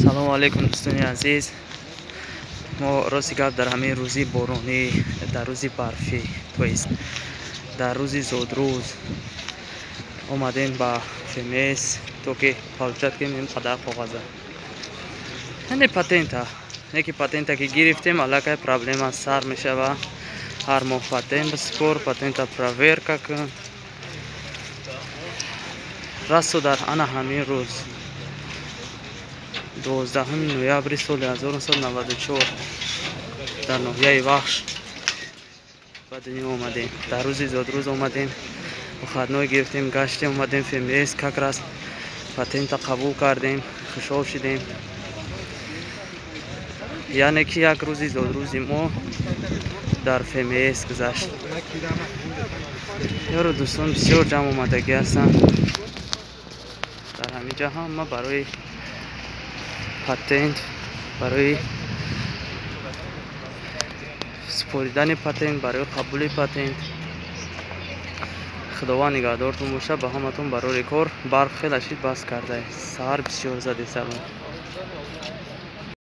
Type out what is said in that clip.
Салому алейкум, дӯстони азиз. Мо, рости гап, дар ҳамин рӯзи боронӣ, дар рӯзи барфӣ, то есть дар рӯзи зодрӯз омадем ба ФМС, то ки получать кунем қадар коғаза, яъне патента. Не ки патента ки гирифтем, аллакай проблема сар мешава. Ҳар моҳ патент бисупор, патента проверка кун. Расто дар ана ҳамин рӯз, 12 ноябри соли 1994, дар ноҳияи Вахш ба дунё омадем. Дар рӯзи зодрӯз омадем, выходной гирифтем, гаштем, омадем ФМС, как раз патента қабул кардем, хушҳол шудем. Яъне ки як рӯзи зодрӯзи мо дар ФМС гузашт. Ёру дӯстон бисёр ҷамъ омадагӣ ҳастанд дар ҳамин ҷо, ҳама барои патент, барои супоридани патент, барои қабули патент. Худованд нигаҳдортон боша. Ба ҳаматон барори кор. Барф хеле шид, бас карда, саҳар бисёр заде. Салом.